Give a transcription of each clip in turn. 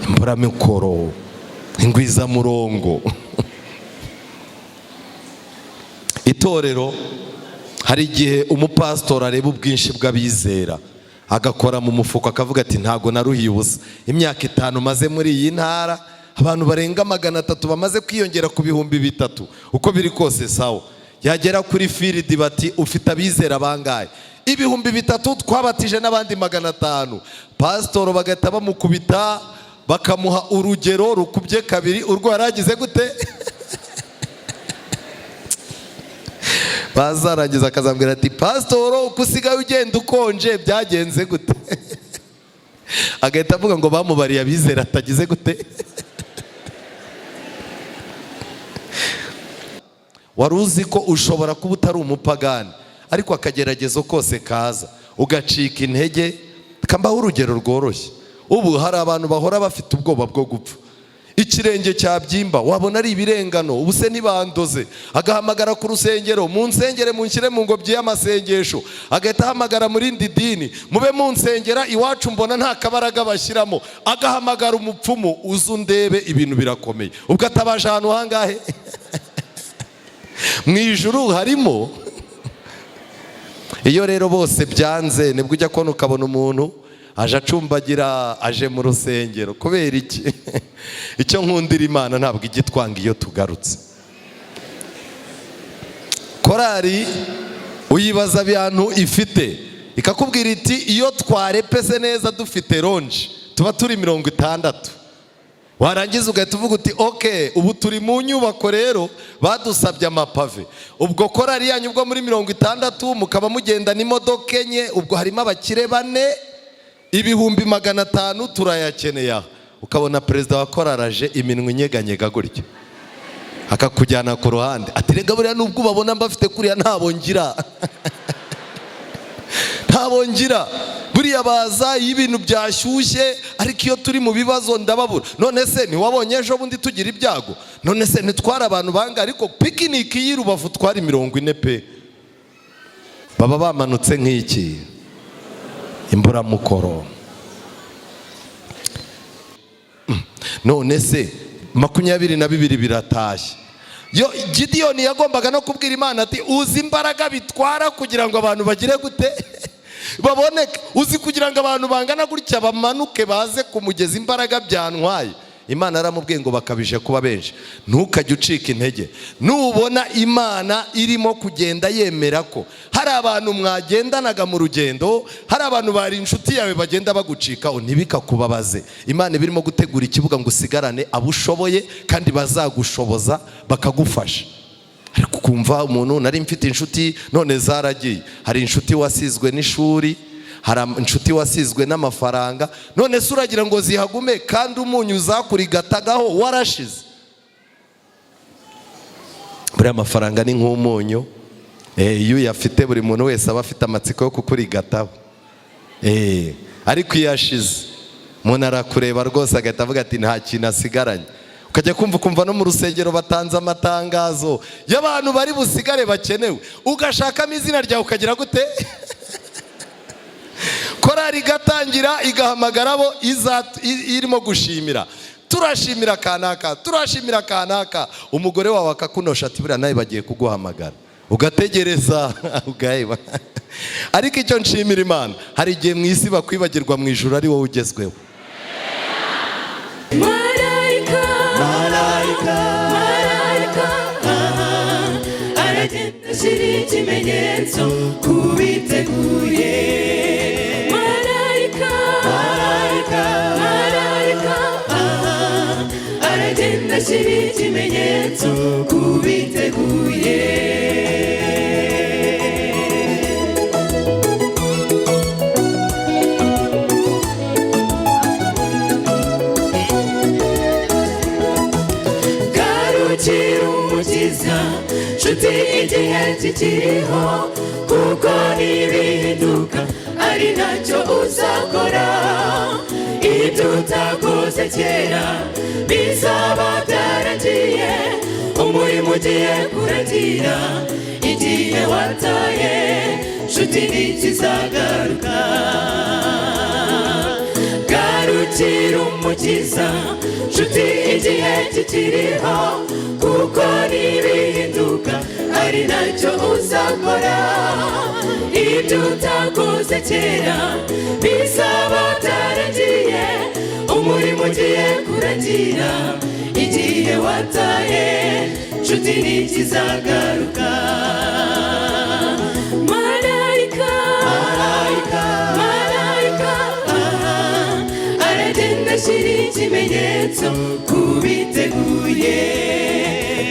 Imburamukoro, ingwizamurongo. Itorero hari igihe umupasitori areba ubwinshi bw'abizera agakora mu mufuka akavuga ati ntago naruhiye ubusa, imyaka 5 maze muri iyi ntara abantu barenga 300 bamaze kwiyongera ku 3000, uko biri kose sawa. Yagera kuri field bati ufite abizera bangahe? 3000 twabatije n'abandi 500. Pasitoro bagahita bamukubita bakamuha urugero rukubye kabiri urwo yaragize gute. Bazarangiza akazambwira ati pasitoro uko usigaye ugenda ukonje byagenze gute? Agahita avuga ngo bamubariye abizera atagize gute. Wari uzi ko ushobora kuba utari umupagani ariko akageragezo kose kaza ugacika intege. Kambaho urugero rworoshye. Ubu hari abantu bahora bafite ubwoba bwo gupfa, ikirenge cyabyimba wabona ari ibirengano, ubu se ntibandoze, agahamagara ku rusengero, munsengere munshyire mu ngobyi y'amasengesho, agahita ahamagara muri indi dini, mube munsengera iwacu mbona nta kabaraga bashyiramo, agahamagara umupfumu uze undebe ibintu birakomeye. Ubwo atabaje ahantu hangahe? Mu ijuru harimo. Iyo rero bose byanze nibwo ujya kubona ukabona umuntu aje acumbagira aje mu rusengero. Kubera iki? Icyo nkundira Imana ntabwo igitwanga iyo tugarutse. Korari uyibaza abantu ifite ikakubwira iti iyo twarepese neza dufite ronje tuba turi 60. Warangiza ugahita uvuga uti ok ubu turi mu nyubako rero badusabye amapave, ubwo korari yanyu ubwo muri 60 mukaba mugenda n'imodoka 4, ubwo harimo abakire 4, 500,000 turayakeneye aha. Ukabona perezida wa korari aje iminwa inyeganyega gutya akakujyana ku ruhande ati rega buriya nubwo ubabona mbafite kuriya ntabo ngira. Ntabo ngira buriya baza iyo ibintu byashyushye, ariko iyo turi mu bibazo ndababura. None se ntiwabonye ejo bundi tugira ibyago? None se ntitwara abantu banga? Ariko pikiniki y'i Rubavu twari 40 pe, baba bamanutse nk'iki imburamukoro. None se 22 biratashye. Yo Gidiyoni yagombaga no kubwira Imana ati uzi imbaraga bitwara kugira ngo abantu bagire gute baboneke, uzi kugira ngo abantu bangana gutya bamanuke baze kumugeza imbaraga byantwaye. Imana yaramubwiye ngo bakabije kuba benshi. Ntukajye ucika intege nubona Imana irimo kugenda yemera ko hari abantu mwagendanaga mu rugendo, hari abantu bari inshuti yawe bagenda bagucikaho, ntibikakubabaze. Imana iba irimo gutegura ikibuga ngo usigarane abo ushoboye kandi bazagushoboza bakagufasha. Ariko ukumva umuntu nari mfite inshuti none zaragiye. Hari inshuti wasizwe n'ishuri, hari inshuti wasizwe n'amafaranga, none se uragira ngo zihagume kandi umunyu uzakurigatagaho warashize. Buriya amafaranga ni nk'umunyu, iyo uyafite buri muntu wese aba afite amatsiko yo kukurigataho, ariko iyo ashize umuntu arakureba rwose agahita avuga ati nta kintu asigaranye. Ukajya kumva ukumva no mu rusengero batanze amatangazo y'abantu bari busigare bakenewe, ugashakamo izina ryawe ukagira gute. Korari igatangira igahamagara abo irimo gushimira, turashimira kanaka, turashimira kanaka. Umugore wawe akakunosha ati buriya nawe bagiye kuguhamagara, ugategereza ugaheba. Ariko icyo nshimira Imana, hari igihe mu isi bakwibagirwa, mu ijuru ari wowe ugezweho. Marayika, marayika, marayika, aragenda ashyira ikimenyetso ku biteguye. Marayika, marayika, marayika, aragenda ashyira ikimenyetso ku biteguye. Garukira umukiza nshuti igihe kikiriho, kuko nibihinduka ari ntacyo uzakora. Ibyo utakoze kera bizaba byaragiye, umurimo ugiye kuragira igihe wataye nshuti ntikizagaruka. Garukira Garukira Umukiza, nshuti, igihe kikiriho, kuko nibihinduka ari nacyo uzakora. Ibyo utakoze kera bizaba byaragiye. Umurimo ugiye kurangira, igihe wataye, nshuti, ntikizagaruka. Marayika, marayika, marayika, aha, aragenda ashyira ikimenyetso ku biteguye.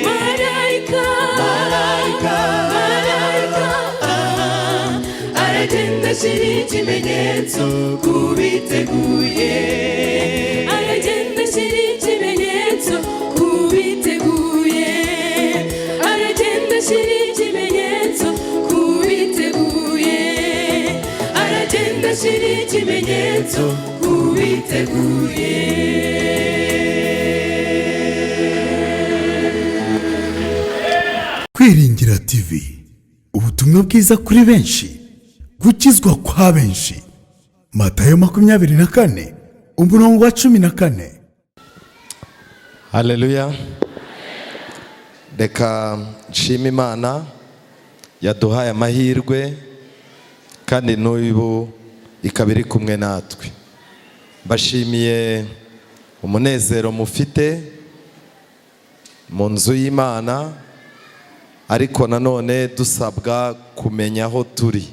Marayika, marayika, marayika, aha, aragenda ashyira ikimenyetso ku biteguye. Aragenda ashyira ikimenyetso ku biteguye. Aragenda ashyira ikimenyetso ku biteguye. Aragenda ashyira ikimenyetso ku biteguye. Kwiringira TV, ubutumwa bwiza kuri benshi, gukizwa kwa benshi. Matayo 24, umurongo wa 14. Haleluya! Reka nshime Imana yaduhaye amahirwe kandi n'ubu ikaba iri kumwe natwe. Mbashimiye umunezero mufite mu nzu y'Imana, ariko nanone dusabwa kumenya aho turi.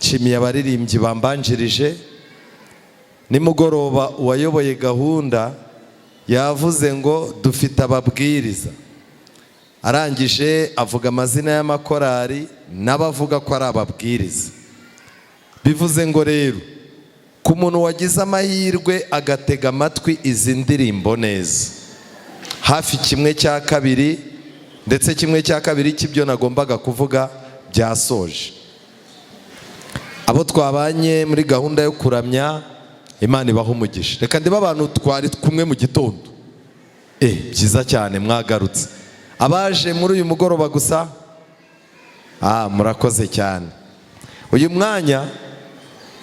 Nshimiye abaririmbyi bambanjirije. Nimugoroba uwayoboye gahunda yavuze ngo dufite ababwiriza, arangije avuga amazina y'amakorari n'abavuga ko ari ababwiriza. Bivuze ngo rero ku muntu wagize amahirwe agatega amatwi izi ndirimbo neza, hafi kimwe cya kabiri, ndetse kimwe cya kabiri cy'ibyo nagombaga kuvuga byasoje. Abo twabanye muri gahunda yo kuramya, Imana ibaha umugisha. Reka ndebe abantu twari kumwe mu gitondo. Byiza cyane, mwagarutse. Abaje muri uyu mugoroba gusa, murakoze cyane. Uyu mwanya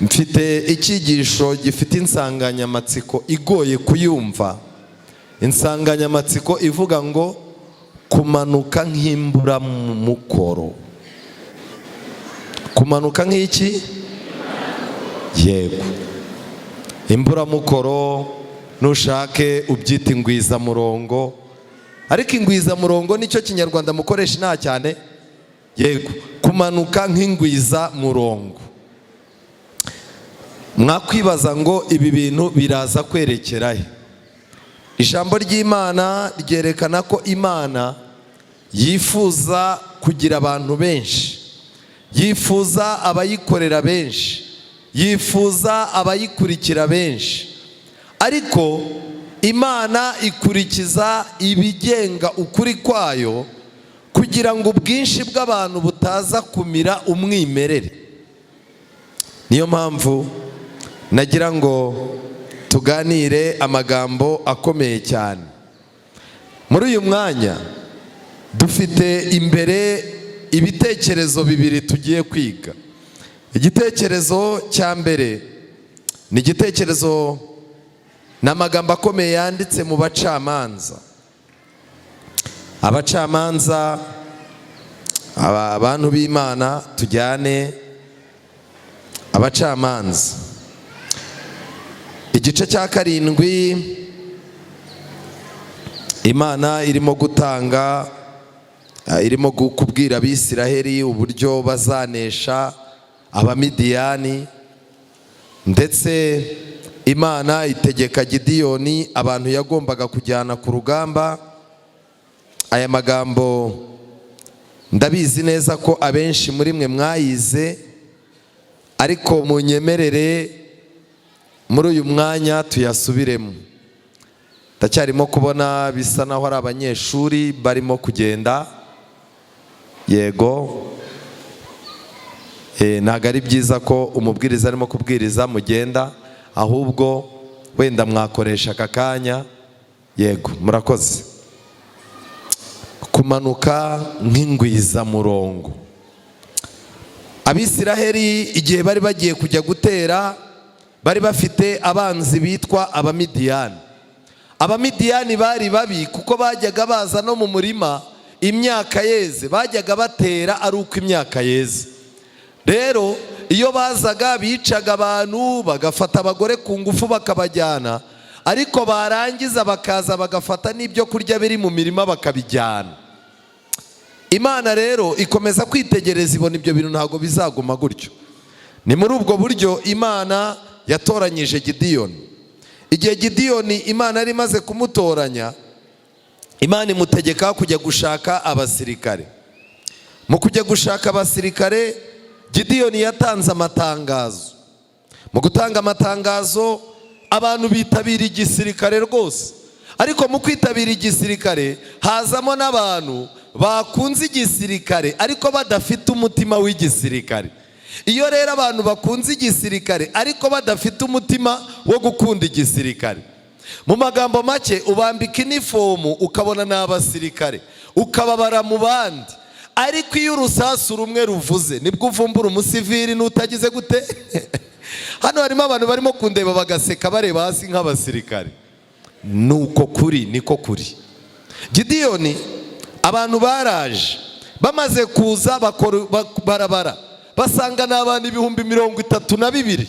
mfite icyigisho gifite insanganyamatsiko igoye kuyumva, insanganyamatsiko ivuga ngo kumanuka nk'imburamukoro. Kumanuka nk'iki? Yego, imburamukoro, nushake ubyita ingwizamurongo, ariko ingwizamurongo nicyo Kinyarwanda mukoresha nta cyane. Yego, kumanuka nk'ingwizamurongo. Mwakwibaza ngo ibi bintu biraza kwerekera he? Ijambo ry'Imana ryerekana ko Imana yifuza kugira abantu benshi, yifuza abayikorera benshi, yifuza abayikurikira benshi, ariko Imana ikurikiza ibigenga ukuri kwayo kugira ngo ubwinshi bw'abantu butaza kumira umwimerere. Niyo mpamvu nagira ngo tuganire amagambo akomeye cyane muri uyu mwanya. Dufite imbere ibitekerezo bibiri tugiye kwiga. Igitekerezo cya mbere ni igitekerezo, ni amagambo akomeye yanditse mu Bacamanza. Abacamanza, abantu b'Imana, tujyane Abacamanza igice cya 7. Imana irimo gutanga, irimo kubwira Abisiraheli uburyo bazanesha Abamidiyani, ndetse Imana itegeka Gidiyoni abantu yagombaga kujyana ku rugamba. Aya magambo ndabizi neza ko abenshi muri mwe mwayize, ariko munyemerere muri uyu mwanya tuyasubiremo. Ndacyarimo kubona bisa naho ari abanyeshuri barimo kugenda. Yego, ntabwo ari byiza ko umubwiriza arimo kubwiriza mugenda, ahubwo wenda mwakoresha aka kanya. Yego, murakoze. Kumanuka nk'ingwizamurongo. Abisiraheli igihe bari bagiye kujya gutera Bari bafite abanzi bitwa Abamidiyani. Abamidiyani bari babi kuko bajyaga baza no mu murima imyaka yeze, bajyaga batera ari uko imyaka yeze. Rero iyo bazaga bicaga abantu, bagafata abagore ku ngufu bakabajyana, ariko barangiza bakaza bagafata n'ibyo kurya biri mu mirima bakabijyana. Imana rero ikomeza kwitegereza, ibona ibyo bintu ntabwo bizaguma gutyo. Ni muri ubwo buryo Imana yatoranyije Gidiyoni. Igihe Gidiyoni Imana yari imaze kumutoranya, Imana imutegeka kujya gushaka abasirikare. Mu kujya gushaka abasirikare, Gidiyoni yatanze amatangazo. Mu gutanga amatangazo, abantu bitabira igisirikare rwose, ariko mu kwitabira igisirikare hazamo n'abantu bakunze igisirikare ariko badafite umutima w'igisirikare. Iyo rero abantu bakunze igisirikare ariko badafite umutima wo gukunda igisirikare, mu magambo make ubambika inifomu ukabona ni abasirikare, ukababara mu bandi, ariko iyo urusasu rumwe ruvuze nibwo uvumbura umusivili n'utagize gute. Hano harimo abantu barimo kundeba bagaseka bareba hasi nk'abasirikare. Nuko kuri niko kuri. Gidiyoni, abantu baraje, bamaze kuza bakora barabara, basanga ni abantu 32,000,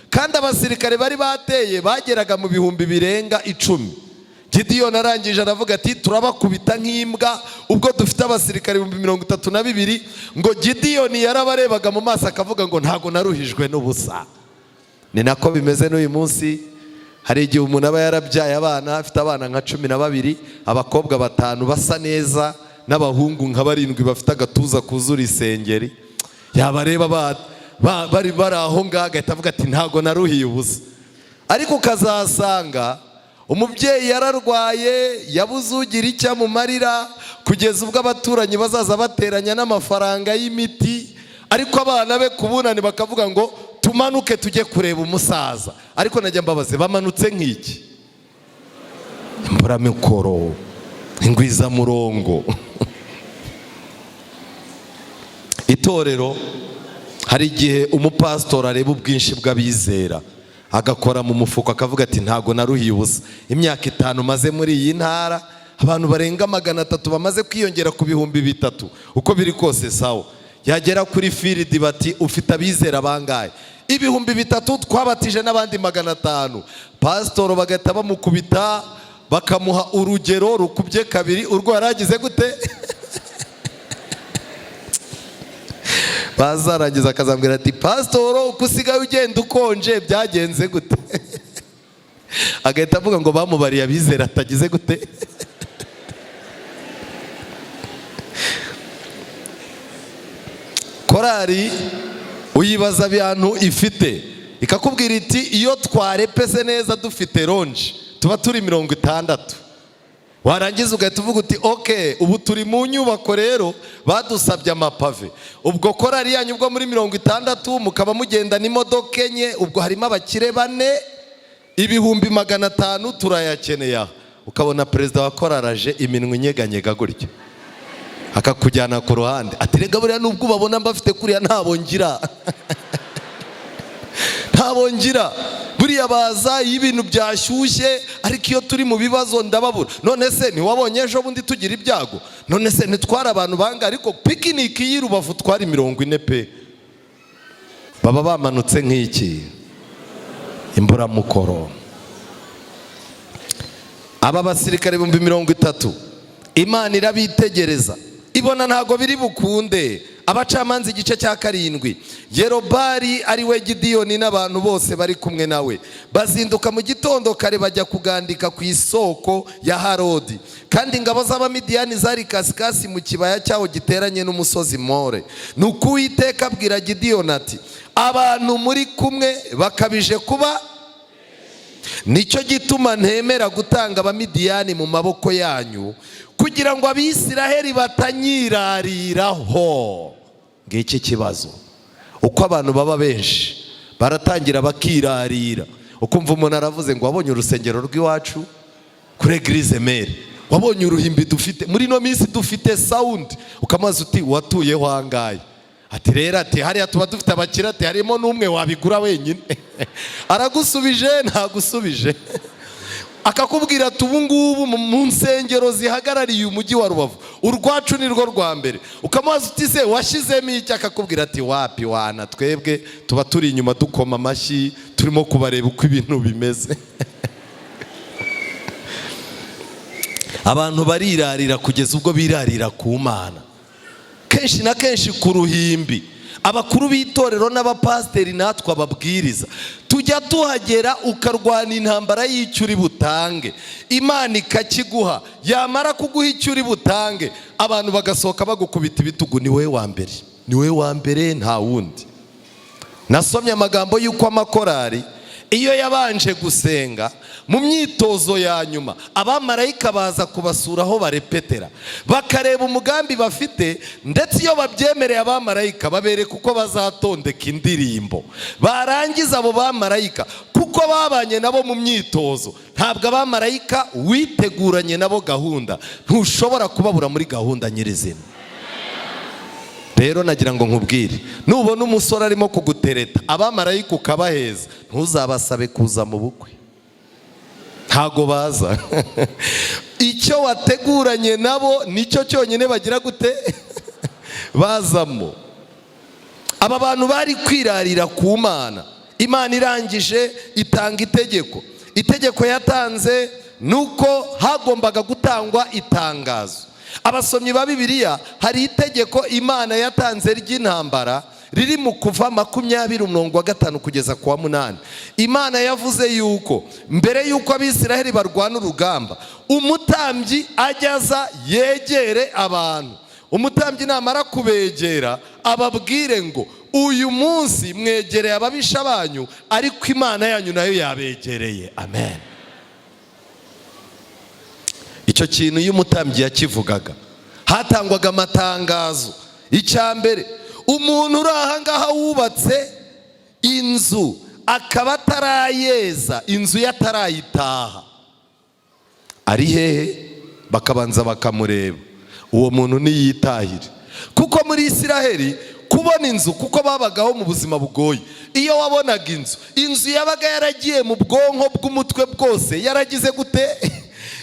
kandi abasirikare bari bateye bageraga mu bihumbi birenga 10. Gidiyoni arangije aravuga ati: "Turabakubita nk'imbwa ubwo dufite abasirikare 32,000." Ngo Gidiyoni yarabarebaga mu maso akavuga ngo: "Ntabwo naruhijwe n'ubusa." Ni nako bimeze n'uyu munsi. Hari igihe umuntu aba yarabyaye abana, afite abana nka 12, abakobwa batanu basa neza n'abahungu nka barindwi bafite agatuza kuzura isengeri. Yabareba bari bari aho ngaho agahita avuga ati: "Ntabwo naruhiye ubusa." Ariko ukazasanga umubyeyi yararwaye, yabuze ugira icyo amumarira, kugeza ubwo abaturanyi bazaza bateranya n'amafaranga y'imiti, ariko abana be ku bunani bakavuga ngo: "Tumanuke tujye kureba umusaza." Ariko najya mbabaze, bamanutse nk'iki? Imburamikoro, ingwizamurongo. Itorero, hari igihe umupasitori areba ubwinshi bw'abizera agakora mu mufuka akavuga ati: "Ntabwo naruhiye ubusa. Imyaka 5 maze muri iyi ntara, abantu barenga 300 bamaze kwiyongera ku 3000, uko biri kose sawa." Yagera kuri field bati: "Ufite abizera bangahe?" "3,000, twabatije n'abandi 500." Pasitoro bagahita bamukubita, bakamuha urugero rukubye kabiri urwo yari agize gute. Bazarangiza akazambwira ati: "Pasitoro, uko usigaye ugenda ukonje byagenze gute?" Agahita avuga ngo bamubariye abizera atagize gute. Korari uyibaza abantu ifite, ikakubwira iti: "Iyo twarepese neza dufite ronji tuba turi 60." Warangiza ugahita uvuga uti: "Ok, ubu turi mu nyubako rero badusabye amapave." Ubwo korari yanyu ubwo muri 60, mukaba mugenda n'imodoka enye, ubwo harimo abakire bane, 500,000 turayakeneye aha. Ukabona perezida wa korari aje, iminwa inyeganyega gutya, akakujyana ku ruhande ati: "Rega buriya nubwo ubabona mbafite kuriya, ntabo ngira, ntabo ngira. Buriya baza iyo ibintu byashyushye, ariko iyo turi mu bibazo ndababura. None se ntiwabonye ejo bundi tugira ibyago? None se ntitwara abantu banga? Ariko pikiniki y'i Rubavu twari 40 pe." Baba bamanutse nk'iki? Imburamukoro. Aba basirikare 30,000, Imana irabitegereza ibona ntabwo biri bukunde. Abacamanza igice cya 7. Yerobari, ari we Gidiyoni, n'abantu bose bari kumwe nawe bazinduka mu gitondo kare bajya kugandika ku isoko ya Harodi, kandi ingabo z'Abamidiyani zari kasikasi mu kibaya cyaho giteranye n'umusozi More. Nuko Uwiteka abwira Gidiyoni ati: "Abantu muri kumwe bakabije kuba, nicyo gituma ntemera gutanga Abamidiyani mu maboko yanyu, kugira ngo Abisiraheli batanyirariraho." Ngiki kibazo: uko abantu baba benshi baratangira bakirarira. Ukumva umuntu aravuze ngo: "Wabonye urusengero rw'iwacu kuri église mère? Wabonye uruhimbi dufite muri ino minsi? Dufite sound." Ukamaze uti: "Watuyeho angahe?" Ati rero, ati hariya tuba dufite abakire, ati harimo n'umwe wabigura wenyine. Aragusubije, ntagusubije, akakubwira ati ubu ngubu mu nsengero zihagarariye umujyi wa Rubavu, urwacu ni rwo rwa mbere. Ukamubaza uti: "Se washyizemo iki?" Akakubwira ati: "Wapi wana, twebwe tuba turi inyuma dukoma amashyi, turimo kubareba uko ibintu bimeze." Abantu barirarira kugeza ubwo birarira ku Mana. Kenshi na kenshi ku ruhimbi, abakuru b'itorero n'abapasiteri natwe ababwiriza tujya tuhagera, ukarwana intambara y'icyo uri butange, Imana ikakiguha. Yamara kuguha icyo uri butange, abantu bagasohoka bagukubita ibitugu: "Ni wowe wa mbere, ni wowe wa mbere, nta wundi." Nasomye amagambo y'uko amakorari iyo yabanje gusenga mu myitozo ya nyuma, abamarayika baza kubasura aho barepetera, bakareba umugambi bafite. Ndetse iyo babyemereye, abamarayika babereka uko bazatondeka indirimbo. Barangiza, abo bamarayika, kuko babanye nabo mu myitozo, ntabwo abamarayika witeguranye nabo gahunda ntushobora kubabura muri gahunda nyirizina. Rero nagira ngo nkubwire, nubona umusore arimo kugutereta, abamarayika ukabaheza, ntuzabasabe kuza mu bukwe, ntago baza. Icyo wateguranye nabo nicyo cyonyine bagira gute? Bazamo. Aba bantu bari kwirarira ku Mana. Imana irangije itanga itegeko. Itegeko yatanze ni uko hagombaga gutangwa itangazo. Abasomyi ba Bibiliya, hari itegeko Imana yatanze ry'intambara riri mu Kuva 20, umurongo wa 5 kugeza ku wa 8. Imana yavuze yuko mbere yuko Abisiraheli barwana urugamba, umutambyi ajya aza yegere abantu. Umutambyi namara kubegera, ababwire ngo: "Uyu munsi mwegereye ababisha banyu, ariko Imana yanyu nayo yabegereye." Amen. Icyo kintu iyo umutambyi yakivugaga, hatangwaga amatangazo. Icya mbere, umuntu uri aha ngaha wubatse inzu akaba atarayeza, inzu ye atarayitaha, ari hehe? Bakabanza bakamureba. Uwo muntu niyitahire, kuko muri Isiraheli kubona inzu, kuko babagaho mu buzima bugoye, iyo wabonaga inzu, inzu yabaga yaragiye mu bwonko bw'umutwe bwose, yaragize gute?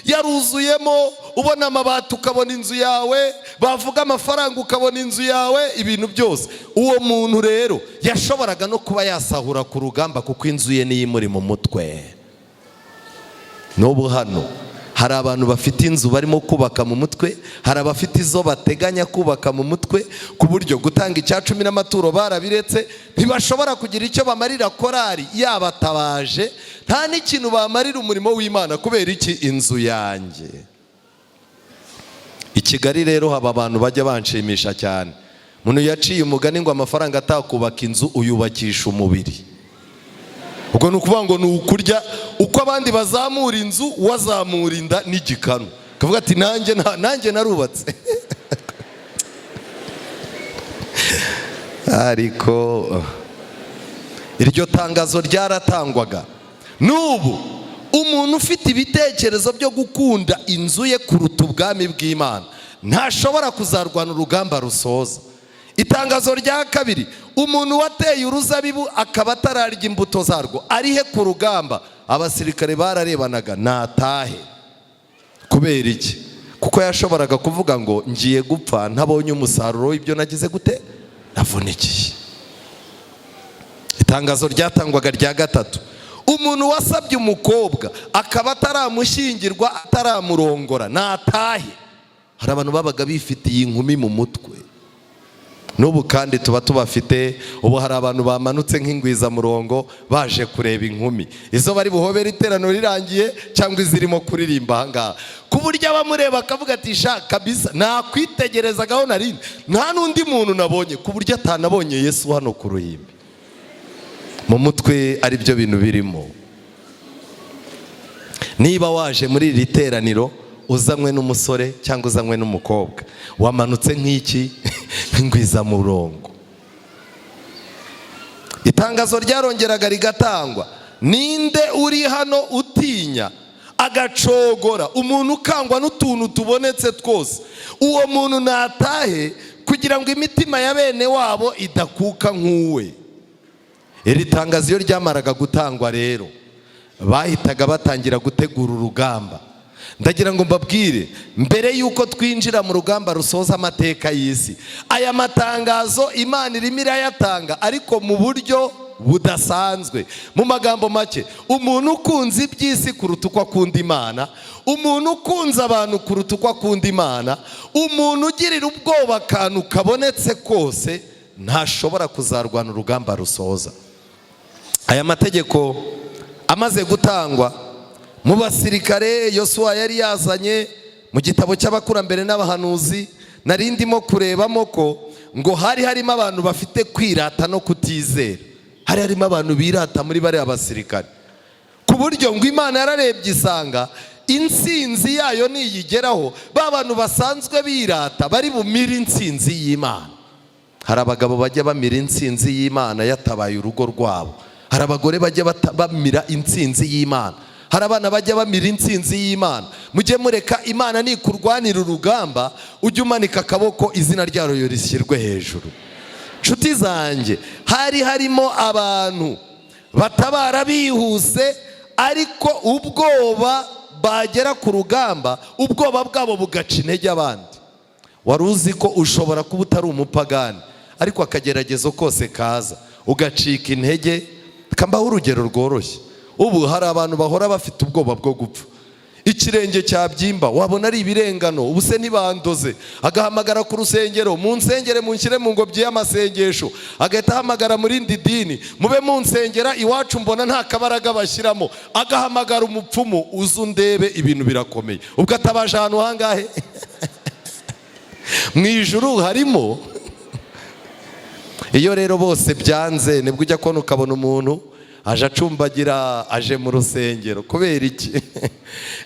Yaruzuyemo. Ubona amabati ukabona inzu yawe, bavuga amafaranga ukabona inzu yawe, ibintu byose. Uwo muntu rero yashoboraga no kuba yasahura ku rugamba, kuko inzu ye niyo imuri mu mutwe. N'ubu hano hari abantu bafite inzu barimo kubaka mu mutwe, hari abafite izo bateganya kubaka mu mutwe, ku buryo gutanga icya cumi n'amaturo barabiretse. Ntibashobora kugira icyo bamarira korari yabatabaje, nta n'ikintu bamarira umurimo w'Imana. Kubera iki? Inzu yanjye. I Kigali rero haba abantu bajya banshimisha cyane. Umuntu yaciye umugani ngo amafaranga atakubaka inzu uyubakisha umubiri. Ubwo ni ukuvuga ngo ni ukurya uko abandi bazamura inzu, wazamura inda n'igikanu, akavuga ati: "Nanjye narubatse." Ariko iryo tangazo ryaratangwaga. N'ubu umuntu ufite ibitekerezo byo gukunda inzu ye kuruta ubwami bw'Imana ntashobora kuzarwana urugamba rusoza. Itangazo rya kabiri, umuntu wateye uruzabibu akaba atararya imbuto zarwo, arihe ku rugamba? Abasirikare bararebanaga, natahe. Kubera iki? Kuko yashoboraga kuvuga ngo: "Ngiye gupfa ntabonye umusaruro w'ibyo nagize gute? Navunikiye." Itangazo ryatangwaga rya gatatu, umuntu wasabye umukobwa akaba ataramushyingirwa, ataramurongora, natahe. Hari abantu babaga bifitiye inkumi mu mutwe. N'ubu kandi tuba tubafite. Ubu hari abantu bamanutse nk'ingwizamurongo baje kureba inkumi, izo bari buhobere iteraniro rirangiye cyangwa izirimo kuririmba ahangaha, ku buryo abamureba akavuga ati: "Sha kabisa nakwitegerezagaho narindi, nta n'undi muntu nabonye," ku buryo atanabonye Yesu hano ku ruhimbi. Mu mutwe ari byo bintu birimo. Niba waje muri iri teraniro uzanywe n'umusore cyangwa uzanywe n'umukobwa, wamanutse nk'iki? Nk'ingwizamurongo. Itangazo ryarongeraga rigatangwa: ninde uri hano utinya, agacogora, umuntu ukangwa n'utuntu tubonetse twose? Uwo muntu natahe, kugira ngo abasirikare bamucunge neza. Kugira ngo imitima ya bene wabo idakuka nk'uwe. Iri tangazo iyo ryamaraga gutangwa rero, bahitaga batangira gutegura urugamba. Ndagira ngo mbabwire, mbere y'uko twinjira mu rugamba rusoza amateka y'isi, aya matangazo Imana irimo irayatanga, ariko mu buryo budasanzwe. Mu magambo make, umuntu ukunze iby'isi kuruta uko akunda Imana, umuntu ukunze abantu kuruta uko akunda Imana, umuntu ugirira ubwoba akantu kabonetse kose, ntashobora kuzarwana urugamba rusoza. Aya mategeko amaze gutangwa, mu basirikare Yosuwa yari yazanye, mu gitabo cy'Abakurambere n'Abahanuzi nari ndimo kurebamo ko ngo hari harimo abantu bafite kwirata no kutizera. Hari harimo abantu birata muri bariya basirikare, ku buryo ngo Imana yararebye isanga intsinzi yayo niyigeraho, ba bantu basanzwe birata bari bumire intsinzi y'Imana. Hari abagabo bajya bamira intsinzi y'Imana yatabaye urugo rwabo. Hari abagore bajya bamira intsinzi y'Imana. Hari abana bajya bamira intsinzi y'Imana. Mujye mureka Imana nikurwanira urugamba, ujye umanika akaboko, izina ryayo rishyirwe hejuru. Nshuti zanjye, hari harimo abantu batabara bihuse, ariko ubwoba, bagera ku rugamba ubwoba bwabo bugaca intege abandi. Wari uzi ko ushobora kuba utari umupagani, ariko akageragezo kose kaza ugacika intege? Kambaho urugero rworoshye. Ubu hari abantu bahora bafite ubwoba bwo gupfa. Ikirenge cyabyimba, wabona ari ibirengano, ubu se ntibandoze, agahamagara ku rusengero: "Mu nsengere, munshyire mu ngobyi y'amasengesho." Agahita ahamagara mu rindi dini: "Mube munsengera, iwacu mbona nta kabaraga bashyiramo." Agahamagara umupfumu: "Uze undebe, ibintu birakomeye." Ubwo atabaje ahantu hangahe? Mu ijuru harimo. Iyo rero bose byanze, nibwo ujya kubona ukabona umuntu aje acumbagira, aje mu rusengero. Kubera iki?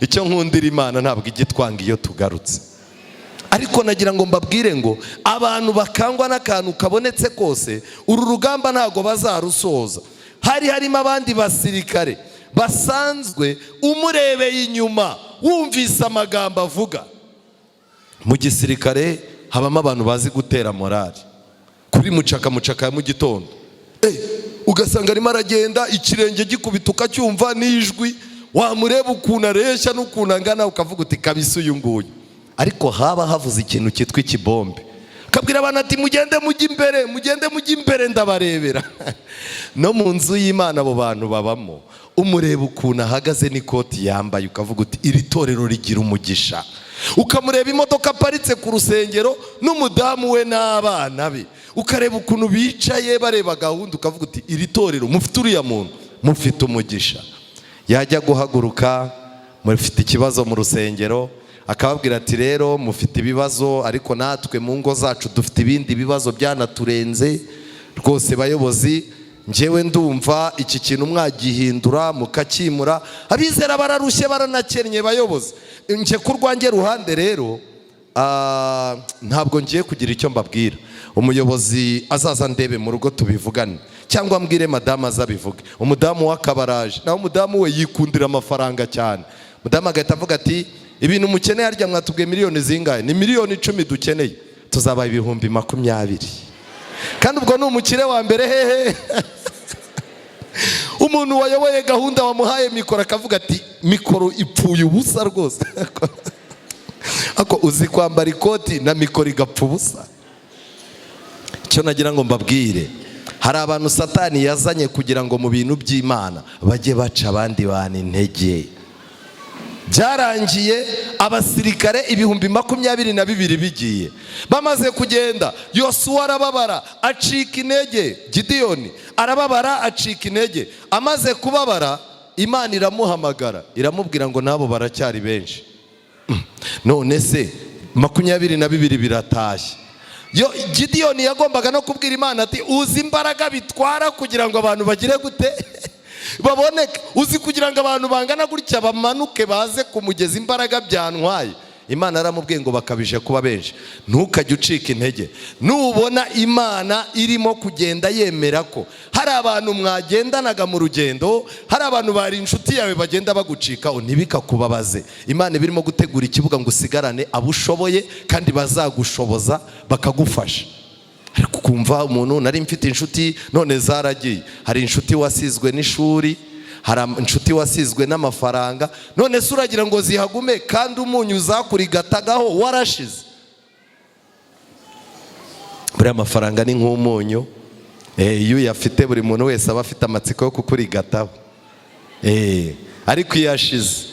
Icyo nkundira Imana, ntabwo ijya itwanga iyo tugarutse. Ariko nagira ngo mbabwire ngo abantu bakangwa n'akantu kabonetse kose, uru rugamba ntabwo bazarusoza. Hari harimo abandi basirikare basanzwe, umurebeye inyuma, wumvise amagambo avuga. Mu gisirikare habamo abantu bazi gutera morale kuri mucaka mucaka ya mu gitondo. Ugasanga arimo aragenda, ikirenge gikubita ukacyumva n'ijwi, wamureba ukuntu areshya n'ukuntu angana, ukavuga uti: "Kabisa uyu nguyu." Ariko haba havuze ikintu cyitwa ikibombe, akabwira abantu ati: "Mugende mujye imbere, mugende mujye imbere, ndabarebera." No mu nzu y'Imana abo bantu babamo. Umureba ukuntu ahagaze n'ikoti yambaye, ukavuga uti: "Iri torero rigira umugisha." Ukamureba imodoka aparitse ku rusengero n'umudamu we n'abana be, ukareba ukuntu bicaye bareba gahunda, ukavuga uti: "Iri torero mufite uriya muntu, mufite umugisha." Yajya guhaguruka, mufite ikibazo mu rusengero, akababwira ati: "Rero mufite ibibazo, ariko natwe mu ngo zacu dufite ibindi bibazo byanaturenze. Rwose bayobozi, njyewe ndumva iki kintu mwagihindura, mukakimura. Abizera bararushye, baranakennye. Bayobozi, njye ku rwanjye ruhande rero, ntabwo ngiye kugira icyo mbabwira. Umuyobozi azaza ndebe mu rugo tubivugane, cyangwa mbwire madamu azabivuge." Umudamu we akabaraje nawe, umudamu we yikundira amafaranga cyane. Umudamu agahita avuga ati: "Ibintu mukeneye harya mwatubwiye miliyoni zingahe? Ni miliyoni 10 dukeneye, tuzabaha 20,000." Kandi ubwo ni umukire wa mbere hehe? Umuntu wayoboye gahunda wamuhaye mikoro akavuga ati: "Mikoro ipfuye ubusa rwose." Ako uzi kwambara ikoti na mikoro igapfa ubusa? Icyo nagira ngo mbabwire, hari abantu Satani yazanye kugira ngo mu bintu by'Imana bajye baca abandi bantu intege. Byarangiye abasirikare 22,000 bigiye. Bamaze kugenda, Yosuwa arababara, acika intege. Gidiyoni arababara, acika intege. Amaze kubabara, Imana iramuhamagara, iramubwira ngo nabo baracyari benshi. None se 22 biratashye. Yo Gidiyoni yagombaga no kubwira Imana ati: "Uzi imbaraga bitwara kugira ngo abantu bagire gute? Baboneke. Uzi kugira ngo abantu bangana gutya bamanuke baze ku mugezi, imbaraga byantwaye?" Imana yaramubwiye ngo bakabije kuba benshi. Ntukajye ucika intege nubona Imana irimo kugenda yemera ko hari abantu mwagendanaga mu rugendo, hari abantu bari inshuti yawe bagenda bagucikaho, ntibikakubabaze. Imana iba irimo gutegura ikibuga ngo usigarane abo ushoboye kandi bazagushoboza bakagufasha. Ariko ukumva umuntu, nari mfite inshuti none zaragiye. Hari inshuti wasizwe n'ishuri, hari inshuti wasizwe n'amafaranga, none se uragira ngo zihagume kandi umunyu uzakurigatagaho warashize? Buriya amafaranga ni nk'umunyu. Iyo uyafite, buri muntu wese aba afite amatsiko yo kukurigataho. Ariko iyo ashize,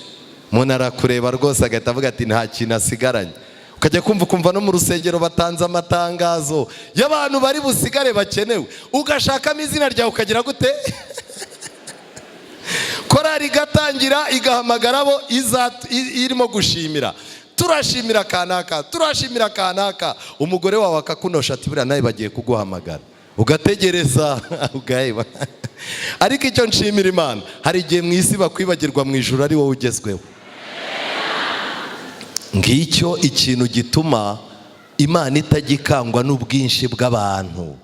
umuntu arakureba rwose agahita avuga ati nta kintu asigaranye. Ukajya kumva ukumva no mu rusengero batanze amatangazo y'abantu bari busigare bakenewe, ugashakamo izina ryawe ukagira gute? Korari igatangira igahamagara abo irimo gushimira: turashimira kanaka, turashimira kanaka. Umugore wawe akakunosha ati buriya nawe bagiye kuguhamagara, ugategereza ugaheba. Ariko icyo nshimira Imana, hari igihe mu isi bakwibagirwa, mu ijuru ari wowe ugezweho. Ngicyo ikintu gituma Imana itajya ikangwa n'ubwinshi bw'abantu.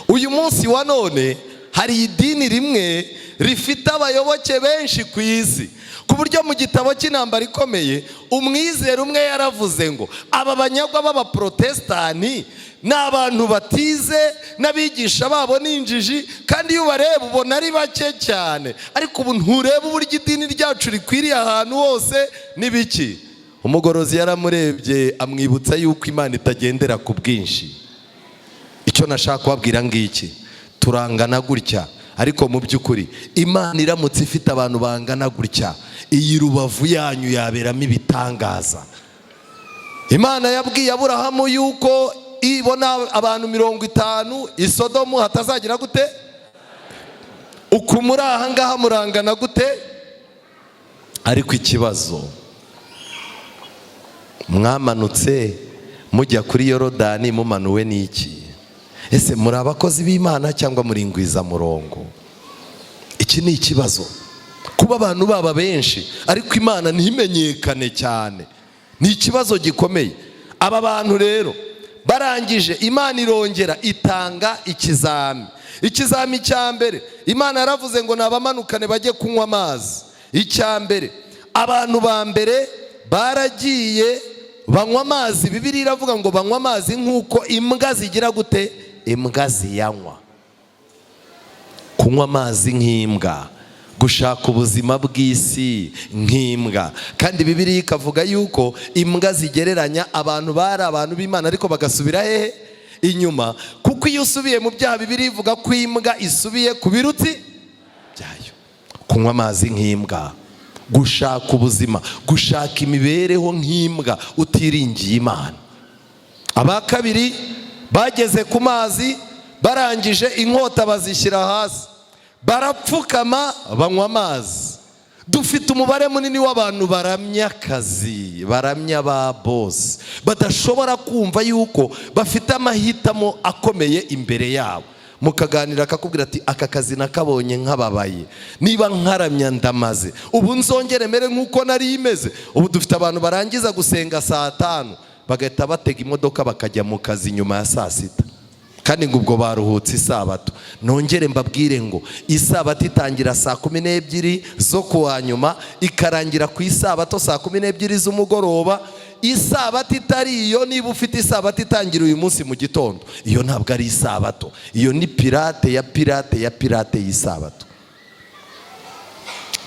Uyu munsi wa none hari idini rimwe rifite abayoboke benshi ku isi, ku buryo mu gitabo cy'Intambara Ikomeye umwizera umwe yaravuze ngo aba banyagwa b'abaprotestani ni abantu batize, n'abigisha babo ni injiji, kandi iyo ubareba ubona ari bake cyane, ariko ubu ntureba uburyo idini ryacu rikwiriye ahantu hose n'ibiki. Umugorozi yaramurebye amwibutsa yuko Imana itagendera ku bwinshi. Icyo nashaka kubabwira ngiki: turangana gutya, ariko mu by'ukuri Imana iramutse ifite abantu bangana gutya, iyi Rubavu yanyu yaberamo ibitangaza. Imana yabwiye Aburahamu yuko ibona abantu 50, i Sodomu hatazagira gute? Uku muri aha ngaha murangana gute? Ariko ikibazo, mwamanutse mujya kuri Yorodani mumanuwe n'iki? Ese muri abakozi b'Imana cyangwa muri ingwizamurongo? Iki ni ikibazo. Kuba abantu baba benshi ariko Imana ntimenyekane cyane ni ikibazo gikomeye. Aba bantu rero barangije, Imana irongera itanga ikizami. Ikizami cya mbere, Imana yaravuze ngo nabamanukane bajye kunywa amazi. Icya mbere, abantu ba mbere baragiye banywa amazi. Bibiliya iravuga ngo banywa amazi nk'uko imbwa zigira gute? Imbwa ziyanywa. Kunywa amazi nk'imbwa, gushaka ubuzima bw'isi nk'imbwa. Kandi Bibiliya ikavuga yuko imbwa zigereranya abantu bari abantu b'Imana ariko bagasubira hehe? Inyuma. Kuko iyo usubiye mu byaha, Bibiliya ivuga ko imbwa isubiye ku birutsi byayo. Kunywa amazi nk'imbwa, gushaka ubuzima, gushaka imibereho nk'imbwa utiringiye Imana. Aba kabiri bageze ku mazi, barangije inkota bazishyira hasi, barapfukama banywa amazi. Dufite umubare munini w'abantu baramya akazi, baramya ba bosi, badashobora kumva yuko bafite amahitamo akomeye imbere yabo. Mukaganira akakubwira ati aka kazi nakabonye nkababaye, niba nkaramya ndamaze, ubu nzongere mere nk'uko nari imeze. Ubu dufite abantu barangiza gusenga saa 5 bagahita batega imodoka bakajya mu kazi nyuma ya saa 6, kandi ngo ubwo baruhutse isabato. Nongere mbabwire ngo isabato itangira saa 12 zo kuwa nyuma, ikarangira ku isabato saa 12 z'umugoroba. Isabato itari iyo, niba ufite isabato itangira uyu munsi mu gitondo, iyo ntabwo ari isabato, iyo ni pirate ya pirate ya pirate y'isabato.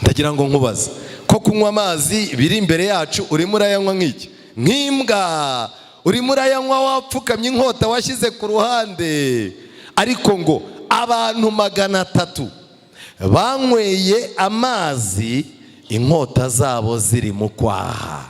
Ndagira ngo nkubaze ko kunywa amazi biri imbere yacu, urimo urayanywa nk'iki? Nk'imbwa. Urimo urayanywa wapfukamye, inkota washyize ku ruhande. Ariko ngo abantu 300 banyweye amazi inkota zabo ziri mu kwaha.